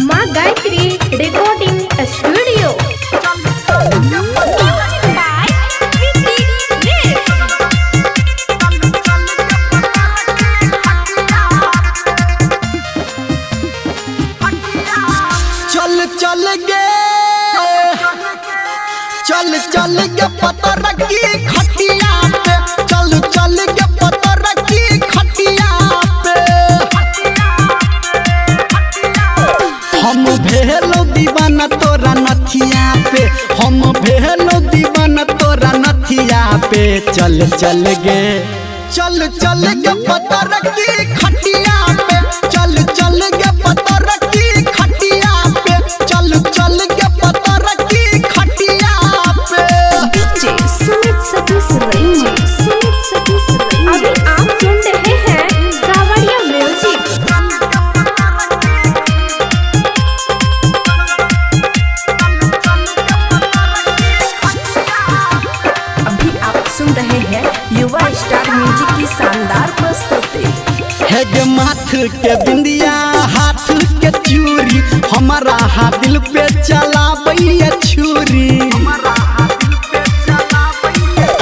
माँ Gayatri recording studio. Music by Preeti Race. चल चल गे, चल चल गे पतर की खटिया पे, चल चल गे पतर की खटिया पे। हम भेलो दीवाना तोरा नथिया पे, हम भेलो दीवाना तोरा नथिया पे। चल चल गे, चल चल गे पतर की खटिया पे, चल चल गे पतर की खटिया पे, चल चल गे पतर की खटिया पे। डीजे सुमित सतीश रंजी, सुमित सतीश रंजी। अभी आप सुन रहे हैं सावरिया म्यूजिक। अभी आप सुन रहे हैं युवा स्टार म्यूजिक की शानदार प्रस्तुति। हे गे माथ के बिंदिया, हाथ के चूड़ी, हमारा हाथ दिल पे चलाबैया छुरी।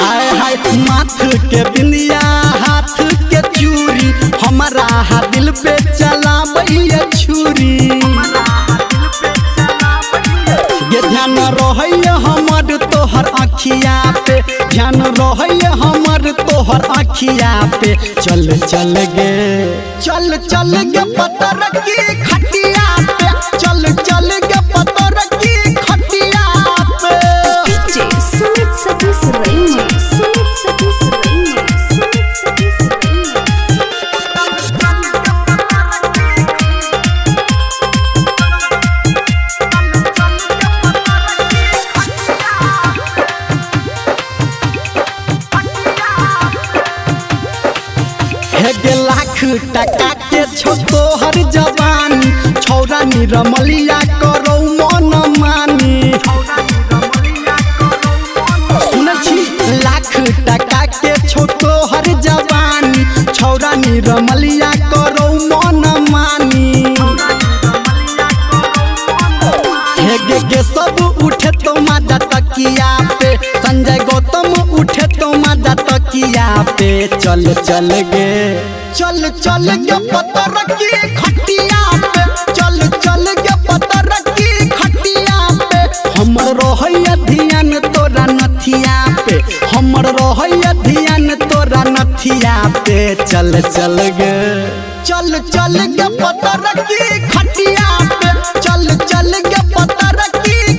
आय हाय, माथ के बिंदिया, हाथ के चूड़ी, हमारा हाथ दिल पे चलाबैया छुरी। ये ध्यान रहैया हमर तोहर अखिया पे, ध्यान रहैया हमर तोहर अखिया पे। चल चल गे, चल चल गे पतर की खटिया पे, चल चल गे पतर की खटिया पे। डीजे सुमित सतीश रंजी, सुमित सतीश रंजी, सुमित सतीश रंजी। हे गे लाख टका के छौ तोहर जवानी, छौरा निरमलिया करौ मन मानी। सुनै छी, लाख टका के छौ तोहर जवानी, छौरा निरमलिया करौ मन मानी। हे गे गे सब उठे तो माजा तकिया पे, संजय गौतम उठे तो माजा तकिया पे। चल चल गे, चल चल गे पतर की खटिया पे, चल चल गे पतर की खटिया पे। हमर रहैया ध्यान तोरा नथिया पे, हमर रहैया ध्यान तोरा नथिया पे। चल चल गे, चल चल गे पतर की खटिया पे, चल चल गे पतर की